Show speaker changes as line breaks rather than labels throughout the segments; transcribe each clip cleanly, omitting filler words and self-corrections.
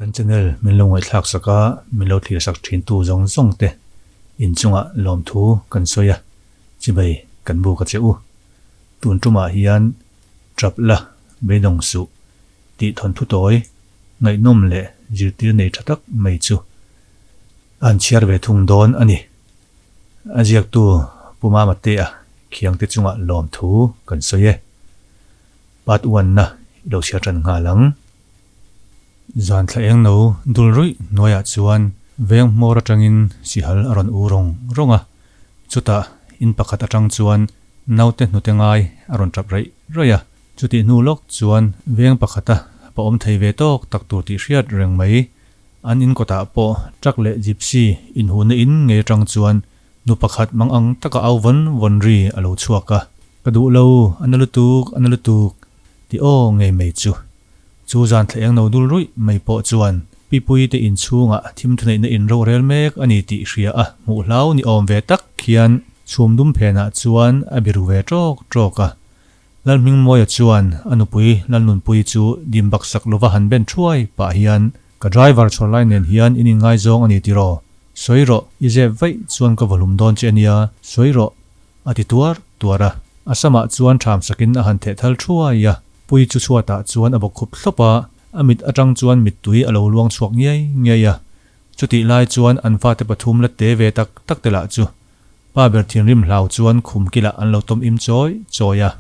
Kan channel min lo ngaihthlak sak a, min lo thlir sak thin tu zawng zawng te inchungah lawmthu kan sawi a, chibai kan buk a che u. Tun tumah hian Trap la beidawng suh tih thawnthu tawi ngaihnawm leh zirtir nei tha tak mai chu an chhiar ve thung dawn a ni. A ziaktu Pu Mama Tea khiangte chungah lawmthu kan sawi e. Part one na i lo chhiar tan nghal ang. Zan thla eng no dul ruih hnuaiah chuan veng hmawr atangin sihal a rawn u rawng rawng a, chutah in pakhat atang chuan naute hnute ngai a rawn tap raih raih a. Chutih hnu lawk chuan veng pakhata pa awm thei ve tawk tak tur tih hriat reng mai. An in kawtah pawh truck leh gypsy inhuhna in ngei atang chuan nu pakhat mang ang taka au vawn vawn ri a lo chhuak a. Ka duh lo, a na lutuk, a na lutuk ti aw ngei mai chu. Chu zan thla eng no dul ruih mai pawh chuan Pipuii te inchhungah thim thuneihna in rorel mek a ni tih hria a hmuh hlau ni awm ve tak hian chhum dum phenah chuan a biru ve ṭawk ṭawk a. Lalhmingmawia chuan a nupui Lalnunpuii chu dim baksak lova han ben thuai pah hian, Ka driver chhawr lai nen hian in inngaizawng a ni tiraw? Sawi rawh, i zep vaih chuan ka vawhlum dawn che a nia, sawi rawh, a ti tuar tuar a. A samah chuan ṭham sakin a han theh thal thuai a, Puii chu chhuatah chuan a bawk khup thlawp a, a mit aṭang chuan mittui a lo luang chhuak ngiai ngiai a. Chutih lai chuan an fate pathum la te ve tak tak te lah chu Pa ber thinrim hlau chuan khum kilah an lo tawm im chawi chawi a.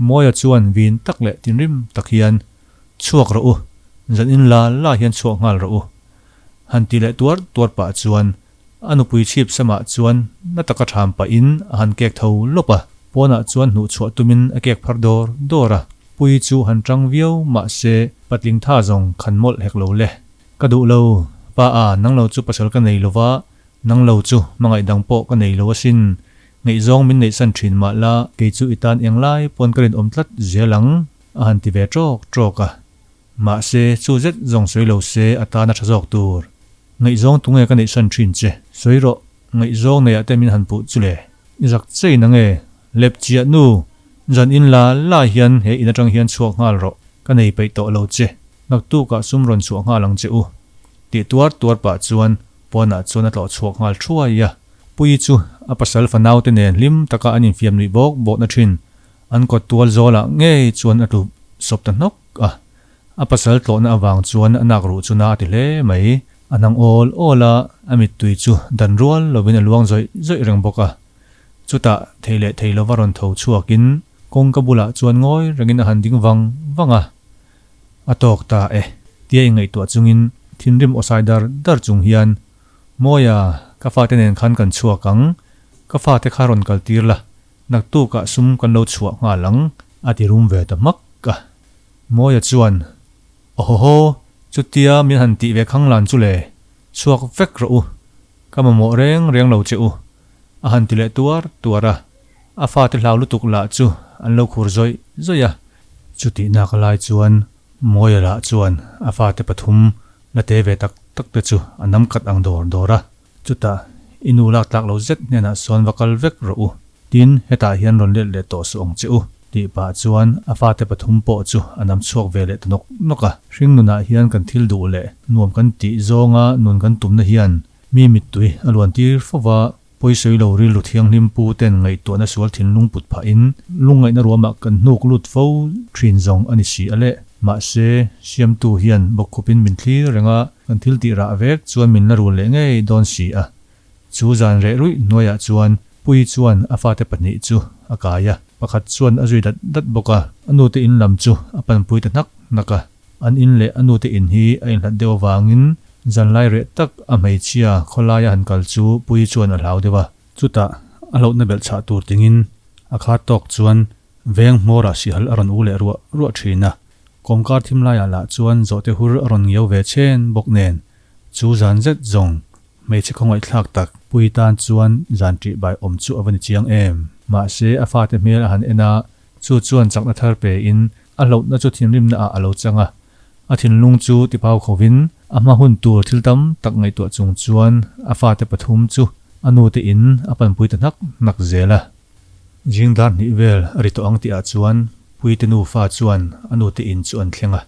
Mawia chuan vin tak leh thinrim tak hian, Chhuak rawh u, zan in la la hian chhuak nghal rawh u. Han ti leh tuar tuar pah chuan a nupui chhip samah chuan na taka ṭham pahin a han kek tho lawp a. Pawnah chuan hnuh chhuah tumin a kek phar dawr dawr a. Puii chu han ṭang viau mah se patling tha zawng khan mawlh hek lo le. Ka duh lo, pa a, nang lo chu pasal ka nei lova, Nang lo chu hmangaih dang pawh ka nei lo asin. Ngaihzawng min neihsan thin mah la, kei chu i tan eng lai pawn ka rinawm tlat zel ang, a han ti ve ṭawk ṭawk a. Mahse, chu zet zawng sawi lo se a tan a ṭha zawk tur. Ngaihzawng tunge ka neihsan thin che? Sawi rawh, ngaihzawng neiah te min han puh chu le. I zak chei na nge? Lep chiah nu, zan in la la hian he in aṭang hian chhuak nghal rawh, ka nei peih tawh lo che. Naktukah sum rawn chhuah nghal ang che u. Tih tuar tuar pah chuan Pawnah chuan a tlawh chhuak nghal thuai a. Puii chu a pasal fanaute nen hlim taka an infiam nuih bawk bawkna thin an kawt tual zawlah ngei chuan a tlu sawp ta hnawk a. A pasal tlawhna avang chuan a nak ruh chu na a ti hle mai. A hnang awl awl a, a mittui chu dan rual lovin a luang zawih zawih reng bawk a. Chutah thei leh thei lova rawn tho chhuakin kawngka bulah chuan ngawi rengin a han ding vang vang a. A tawk ta e, tia ingaihtuah chungin thinrim awsai dar dar chung hian, Mawia, ka fate nen khan kan chhuak ang, ka fate kha rawn kal tir la, naktukah sum kan lo chhuah nghal ang, a ti rum ve ta hmak a. Mawia chuan, Awhawhaw, chutia min han tih ve khang lan chu le, chhuak vek rawh u, ka mamawh reng reng lo che u, a han ti leh tuar tuar a. A fate hlau lutuk lah chu an lo khur zawih zawih a. Chutih nak lai chuan Mawia lah chuan a fate pathum la te ve tak tak te chu a nam kat ang dawr dawr a. Chutah i nu lak tlak lo zet hnenah sawn va kal vek rawh u, tin hetah hian rawn let leh tawh suh ang che u, tih pah chuan a fate pathum pawh chu a nam chhuak ve leh ta nawk nawk a. Hringnunah hian kan thil duh leh nuam kan tih zawnga nun kan tumna hian mi mittui a luan tir fo va, Pawisawi lo rilru thianghlim pu ten ngaihtuahna sual thinlung put phahin lungngaihna ruamah kan hnuk lut fo thin zawng a ni si a le. Mahse, Siamtu hian bawkkhupin min thlir reng a, kan thil tih rah vek chuan min la rul leh ngei dawn si a. Chu zan reh ruih hnuaiah chuan Puii chuan a fate pahnih chu a kai a, pakhat chuan a zui dat dat bawk a, a nute in lam chu a panpui ta hnak hnak a. An in leh a nute in hi a inhlat deuh avangin zanlai reh tak a hmeichhia khawlaia han kal chu Puii chuan a hlau deuh a. Chutah a hlauhna belh chhah tur tingin a kha tawk chuan veng hmawrah sihal a rawn u leh ruah ruah thin a. Kawmkar thim laiah lah chuan zawhte hur a rawn ngiau ve chen bawk nen chu zan zet zawng hmeichhe khawngaihthlak tak Puii tan chuan zan ṭih bai awm chu a va ni chiang em. Mahse a fate hmel a han en a, chu chuan chakna thar pe in A hlauhna chu thinrimna ah a lo chang a, a thinlung chu tiphau khovin a hma hun tur thil tam tak ngaihtuah chung chuan a fate pathum chu a nute in a panpui ta hnak hnak zel a. Zing dar hnih vel a ri tawh ang tih ah chuan Puite nufa chuan a nute in chu an thleng a.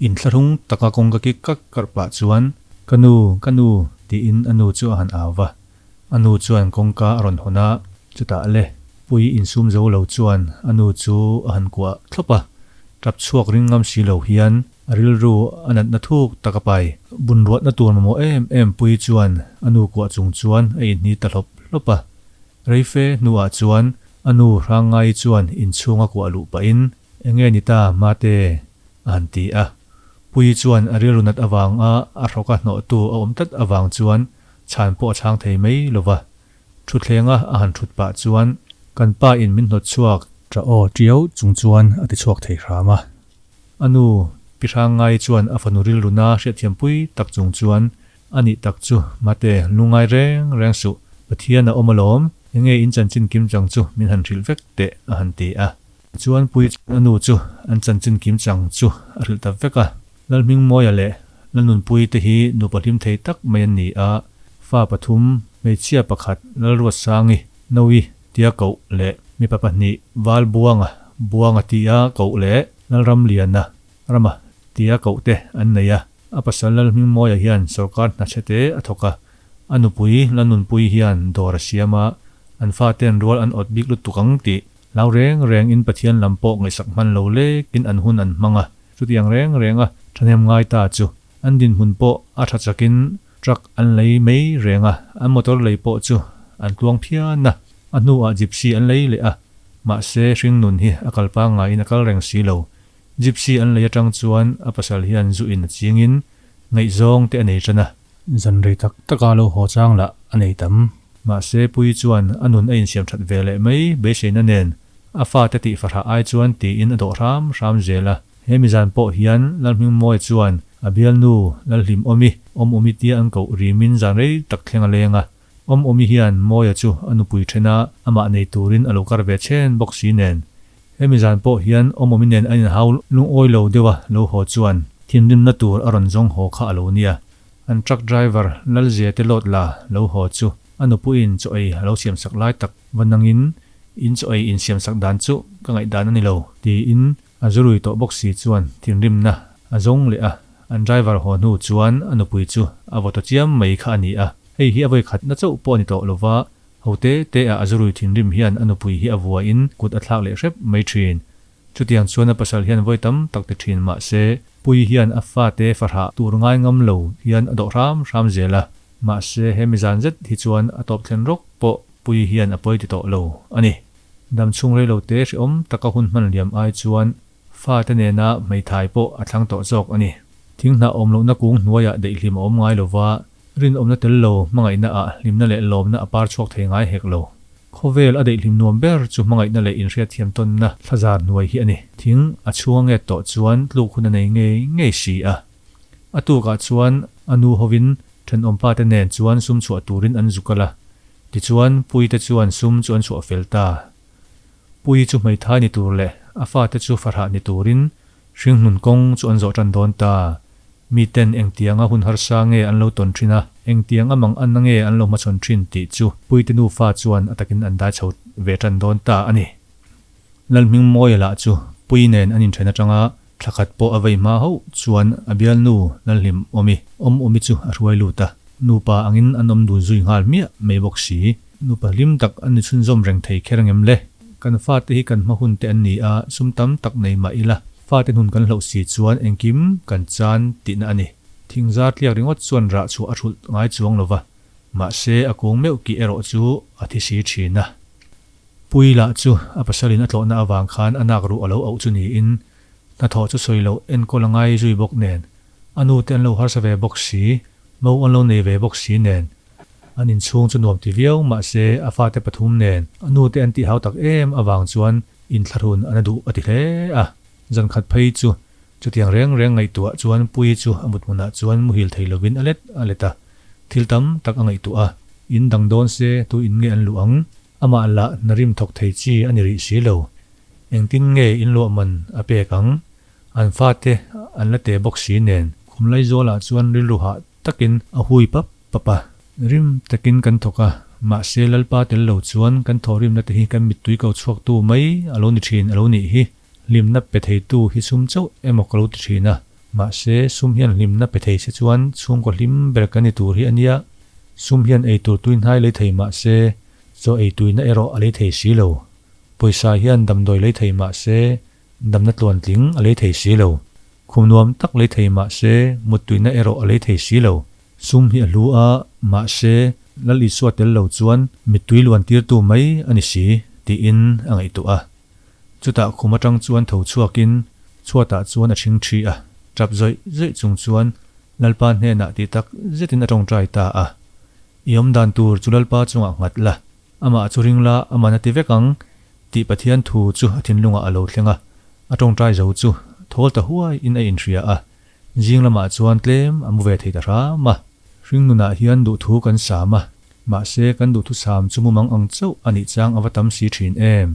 Inthlahrung taka kawngka kik kak karh pah chuan, Ka nu, ka nu, tiin a nu chu a han au va. A nu chuan kawngka a rawn hawn a, chutah le, Puii insum zo lo chuan a nu chu a han kuah thlawp a, tap chhuak ring ngam si lo hian a rilru a natna thuk tak a pai. Bunruatna tur mamawh em em Puii chuan a nu kuah chung chuan a inhni ta hlawp hlawp a. Reife hnuah chuan a nu Hrangngai chuan inchhung a kuah luh pahin, Enge ni ta, Mate? a han ti a. Puii chuan a rilru nat avanga a hrawka hnawhtu a awm tlat avang chuan chhan pawh a chhang thei mai lo va. Thutthlenga a han thut pah chuan kan pa in min hnawt chhuak ta aw tiau chung chuan a ti chhuak thei hram a. A nu Pi Hrangngai chuan a fanu rilru na hriatthiam pui tak chung chuan a nih tak chu Mate lungngai reng reng suh Pathian a awm alawm enge in chanchin kim chang chu min han hrilh vek teh a han ti a. Chuan Pui chuan a nu chu an chanchin kim chang chu a hrilh ta vek a. Lalhmingmawia leh Lalnunpuii te hi nupa hlim thei tak mai an ni a, fa pathum, hmeichhia pakhat Lalruatsangi, Naui tia koh leh mipa pahnih Valbuanga, Buanga tia koh leh Lalramliana, Rama tia koh te an nei a. A pasal Lalhmingmawia hian sawrkar hna chhe te a thawk a, a nupui Lalnunpuii hian dawr a siam a, an faten rual an awt bik lutuk ang tih Hlau reng reng in Pathian lam pawh ngaihsak hman lo lek in an hun an hmang a, chutiang reng reng a thahnem ngai ta chu an dinhmun pawh a tha chak in truck an lei mai reng a, an motor lei pawh chu an tluang phian a, a hnu ah gypsy an lei leh a, mahse hringnun hi a kal pangngai in a kal reng si lo, gypsy an lei atang chuan a pasal hian zu in a ching in ngaihzawng te a nei tan a. Zan rei tak taka lo haw chang lah a nei tam. Mahse Puii chuan a nun a insiam that ve leh mai beiseina nen a fate tih fahrah ai chuan tiin a dawh hram hram zel a. He mizan pawh hian Lalhmingmawia chuan a bialnu Lalhlimawmi, Awmawmi tia an koh rimin zan rei tak thleng a leng a. Awmawmi hian Mawia chu a nupui then a, amah nei turin a lo kar ve chhen bawk si nen. He mizan pawh hian Awmawmi nen an inhau lungawi lo deuh a lo haw chuan thinrimna tur a rawn zawng haw kha a lo nia. An truck driver Lalzia te lawt la lo haw chu a nupuiin chaw ei a lo siamsak lai tak va nangin in chaw ei insiamsak dan chu ka ngaihdan a ni lo tiin a zurui tawh bawk si chuan thinrimna a zawng leh a, an driver haw hnu chuan a nupui chu a vaw ta chiam mai kha a ni a, hei hi a vawikhatna chauh pawh a ni tawh lova, ho te te ah a zurui thinrim hian a nupui hi a vuain kut a thlak leh hrep mai thin. Chutiang chuan a pasal hian vawi tam tak ti thin mah se, Puii hian a fate fahrah tur ngai ngam lo hian a dawh hram hram zel a, mahse he mizan zet hi chuan a tawp thlen rawk pawh Puii hian a pawi ti tawh lo a ni. Dam chhung rei lo te hrehawm taka hun hman liam ai chuan fate nena hmeithai pawh a thlang tawh zawk a ni. Thinghnah awm lohna kung hnuaiah daihlim a awm ngai lova, rinawmna tel lo hmangaihna ah hlimna leh lawmna a par chhuak thei ngai hek lo. Khawvel a daihlim nuam ber chu hmangaihna leh inhriatthiam tawnna thlazar hnuai hi a ni. Thing a chhung a nget tawh chuan tluk hun a nei ngei ngei si a. A tukah chuan a nu hovin thenawmpa te nen chuan sum chhuah turin an zu kal a. Tichuan Puii te chuan sum chu an chhuah fel ta. Puii chu hmeithai ni tur leh a fate chu fahrah ni turin Hringnun kawng chu an zawh tan dawn ta. Miten engtianga hun harsa nge an lo tawn thin a, engtianga mang anna nge an lo hmachhawn thin tih chu Puite nufa chuan a takin an dai chho ve tan dawn ta a ni. Lalhmingmawia lah chu Pui nen an inthen atanga thla khat pawh a vei hma hauh chuan a bialnu Lalhlim Awmi, Awm Awmi chu a hruai lut a, nupa angin an awm dun zui nghal hmiah mai bawk si. Nupa hlim tak an ni chhunzawm reng thei kher angem le? Kan fate hi kan hma hun te an ni a, sum tam tak nei mah ila, fate hnun kan hloh si chuan engkim kan chan tihna a ni. Thingzar tliak ringawt chuan rah chhuah a hrulh ngai chuang lo va, mahse a kung meuh kih erawh chu a thi si thin a. Pui lah chu a pasalin a tlawhna avang khan a nak ruh a lo auh chu niin, hnathawh chu sawi loh enkawl a ngai zui bawk nen, a nu te an lo harsa ve bawk si, mo an lo nei ve bawk si nen, An inchhung chu nuam ti viau mahse a fate pathum nen a nute an tihau tak em avang chuan inthlahrun an a duh a ti hle a. Zan khat phei chu chutiang reng reng ngaihtuah chuan Puii chu a mut hmunah chuan muhil thei lovin a let a let a, thil tam tak a ngaihtuah a. In dang dawn se tu in nge an luh ang? Amah lah hna rim thawk thei chi a ni rih si lo. Engtin nge in luah man a pek ang? An fate an la te bawk si nen. Khum Laizualah chuan rilru hah takin a hui pap pap a. Rim takin kan thawk a, mahse Lalpa tel lo chuan kan thawhrimna te hi kan mittui ko chhuaktu mai a lo ni thin a lo nih hi. Hlimna pe theitu hi sum chauh emaw ka lo ti thin a. Mahse, sum hian hlimna pe thei se chuan chhungkaw hlim ber kan ni tur hi a nia. Sum hian eitur tuihnai lei thei mah se, chaw ei tuina erawh a lei thei si lo. Pawisa hian damdawi lei thei mah se, damna tluantling a lei thei si lo. Khum nuam tak lei thei mah se, muttuina erawh a lei thei si lo. Sum hi a hlu a, mahse, Lal Isua tel lo chuan mittui luan tirtu mai a ni si, tiin a ngaihtuah a. Chutah khum atang chuan tho chhuakin chhuatah chuan a ṭhing ṭhi a, ṭap zawih zawih chung chuan Lalpa hnenah tih tak zetin a ṭawngṭai ta a. I awm dan tur chu Lalpa chungah nghat la, amah chu ring la, aman a ti vek ang, tih Pathian thu chu a thinlungah a lo thleng a, a ṭawngṭai zo chu thawl ta huaiin a inhria a, zing lamah chuan tlem a mu ve thei ta hram a. Hringnunah hian duhthu kan sam a, Mahse, kan duhthusam chu mumang ang chauh a nih chang a va tam si thin em?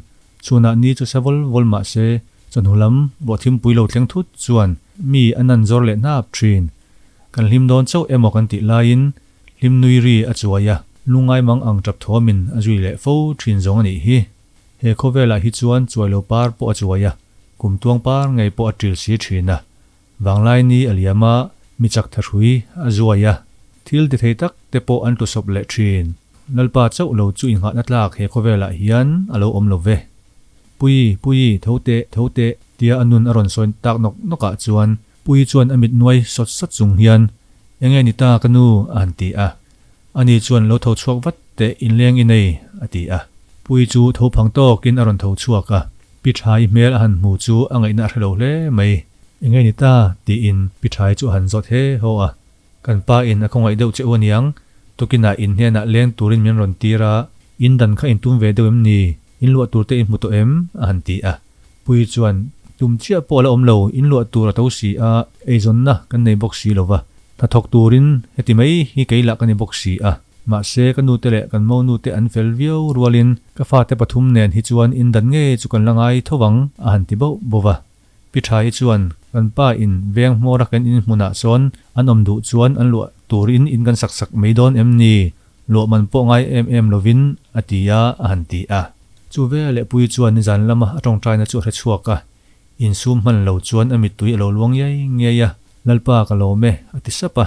Chhunah ni chu sa vawl vawl mah se, chawhnu lam ruah thimpui lo thleng thut chuan mi a nan zawr leh hnap thin. Kan hlim dawn chauh emaw kan tih laiin hlim nui ri a chuai a, lungngai mang ang tap thuamin a zui leh fo thin zawng a nih hi. He khawvelah hi chuan chuai lo par pawh a chuai a, kum tuang par ngei pawh a ṭil si thin a. Vanglai ni a liam a, mi chak thahrui a zuai a, thil ti thei tak te pawh an tlusawp leh thin. Lalpa chauh lo chu inghahna tlak he khawvelah hian a lo awm lo ve. Pui, Pui, tho teh, tho teh, tia a nun a rawn sawi tak nawk nawkah chuan Pui chuan a mit nuai sawt sawt chung hian, Enge ni ta ka nu? a han ti a. Ani chuan lo tho chhuak vat teh inleng i nei, a ti a. Pui chu tho phang tawkin a rawn tho chhuak a. Pi Thai hmel a han hmu chu a ngaihna a hre lo hle mai. Enge ni ta? tiin Pi Thai chu a han zawt he haw a. Kan pa in a khawngaih deuh che u aniang, tukinah in hnenah leng turin min rawn tir a, in dan kha in tum ve deuh em ni? In luah tur te in hmu tawh em? a han ti a. Pui chuan, Tum chiah pawh a la awm lo, in luah tur a to si a, eizawnna kan nei bawk si lo va, hnathawk turin heti mai hi kei lah ka ni bawk si a. Mahse, ka nute leh kan monute an fel viau rualin ka fate pathum nen hi chuan in dan ngei chu kan la ngai tho vang, a han ti bauh bauh va. Pi Thai chuan, Kan pa in veng hmawra kan in hmunah sawn an awm duh chuan an luah turin in kan sak sak mai dawn em ni? Luah man pawh ngai em em lovin, a ti a, a han ti a. Chu veleh Pui chuan nizan lama a tawngtaina chu a hre chhuak a, insum hman lo chuan a mittui a lo luang ngiai ngiai a, Lalpa ka lawm e, a ti sap a.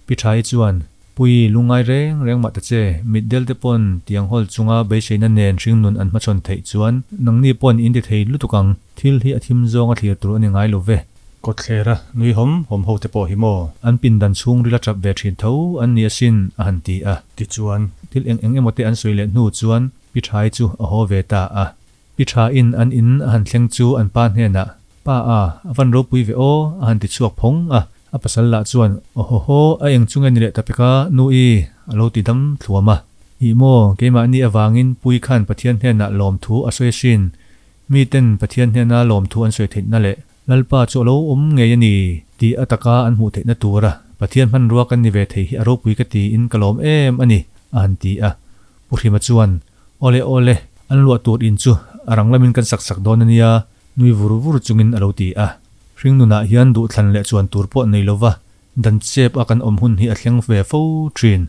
Pi Thai chuan, Pui, lungngai reng reng mah ta che, mitdel te pawn tiang hawl chunga beiseina nen hringnun an hmachhawn theih chuan nangni pawn in ti thei lutuk ang, thil hi a thim zawng a thlir tur a ni ngai lo ve. Kawthlera nui hawm hawm ho te pawh hi maw? An pindan chhungril a tap ve thin tho an ni asin, a han ti a. Tichuan, thil eng eng emaw te an sawi leh hnu chuan Pi Thai chu a haw ve ta a. Pi Thain an in a han thleng chu an pa hnenah, Pa a, a van ropui ve aw, a han ti chhuak phawng a. A pasal lah chuan, Awhawhaw, a eng chu nge ni leh ta pek a, nu i, a lo ti dam thluam a. Ih maw, keimahni avangin Pui khan Pathian hnenah lawmthu a sawi asin. Miten Pathian hnena lawmthu an sawi theihna leh Lalpa chu a lo awm ngei a ni tih a taka an hmuh theihna tura Pathian hmanrua kan ni ve thei hi a ropui ka tiin ka lawm em a ni, a han ti a. Pu Hrima chuan, Awle awle, an luah tur in chu a rang lamin kan sak sak dawn a nia, nui vur vur chungin a lo ti a. Hringnunah hian duhthlan leh chuan tur pawh nei lova dan chep a kan awm hun hi a thleng ve fo thin.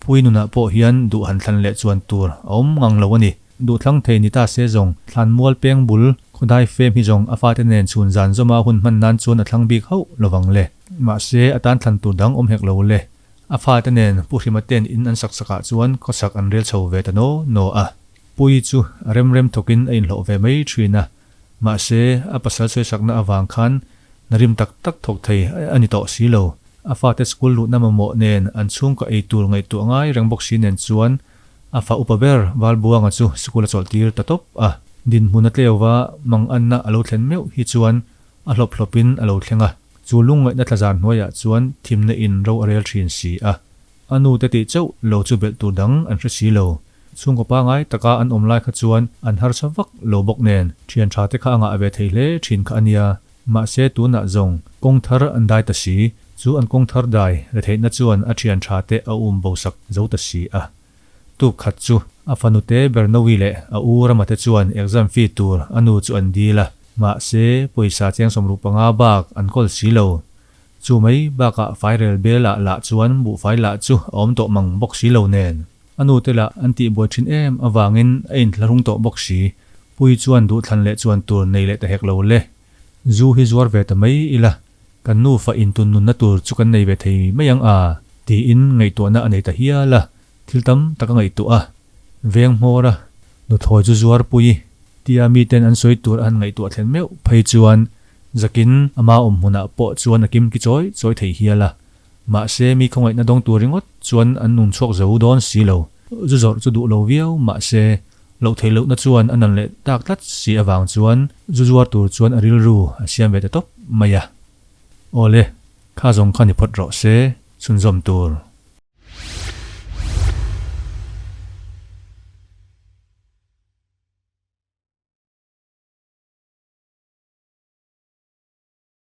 Pui nunah pawh hian duh han thlan leh chuan tur a awm ngang lo a ni. Duhthlang thei ni ta se zawng, thlan mual peng bul, khawdai fem hi zawng a fate nen chhun zan zawma hun hman nan chuan a thlang bik hauh lovang le. Mahse, a tan thlan tur dang awm hek lo le. A fate nen Pu Hrima ten in an sak sakah chuan khawsak an rel chho ve ta naw naw a. Pui chu a rem rem thawkin a inhlawh ve mai thin a. Mahse, a pasal sawisakna avang khan hna rim tak tak thawk thei a ni tawh si lo. A fate school luhna mamawh nen an chhungkaw ei tur ngaihtuah ngai reng bawk si nen chuan a fa upa ber Valbuanga chu school a chawlh tir ta tawp a. Dinhmun a tleu va, manganna a lo thlen meuh hi chuan a hlawp hlawpin a lo thleng a. Chu lungngaihna thlazar hnuaiah chuan thimna in ro a rel thin si a. A nu te tih chauh lo chu belh tur dang an hre si lo. Chhungkaw pangai taka an awm lai kha chuan an harsa vak lo bawk nen thian tha te kha a ngah ve thei hle thin kha a nia. Mahse tunah zawng kawng thar an dai ta si, chu an kawng thar dai retheihna chuan a thian tha te a um bo sak zo ta si a. Tuk khat chu a fanute Bernowi leh a u Rama te chuan exam fee tur a nu chu an dil a, mahse pawisa cheng 65 bak an kawl si lo. Chu mai bakah fairel belah lah chuan buhfai lah chu a awm tawh mang bawk si lo nen. A nute lah an tihbuai thin em avangin a inthlahrung tawh bawk si. Pui chuan duhthlan leh chuan tur nei leh ta hek lo le. Zu hi zuar ve ta mai ila. Kan nufa intun nunna tur chu kan nei ve thei mai ang a, tiin ngaihtuahna a nei ta hial a. Thil tam tak a ngaihtuah a, veng hmawra nuthlawi chu zuarpui tia miten an sawi tur a han ngaihtuah thlen meuh phei chuan zakin ama awm hmunah pawh chuan a kim ki chawi chawi thei hial a. Mahse mi khawngaihna dawng tur ringawt chuan an nun chhuak zo dawn si lo. Zu zawrh chu duh lo viau mahse loh theih lohna chuan a nan leh tak tlat si avang chuan zu zuar tur chuan a rilru a siam ve ta tawp mai a. Awle, kha zawng kha ni phawt rawh se, chhunzawm tur.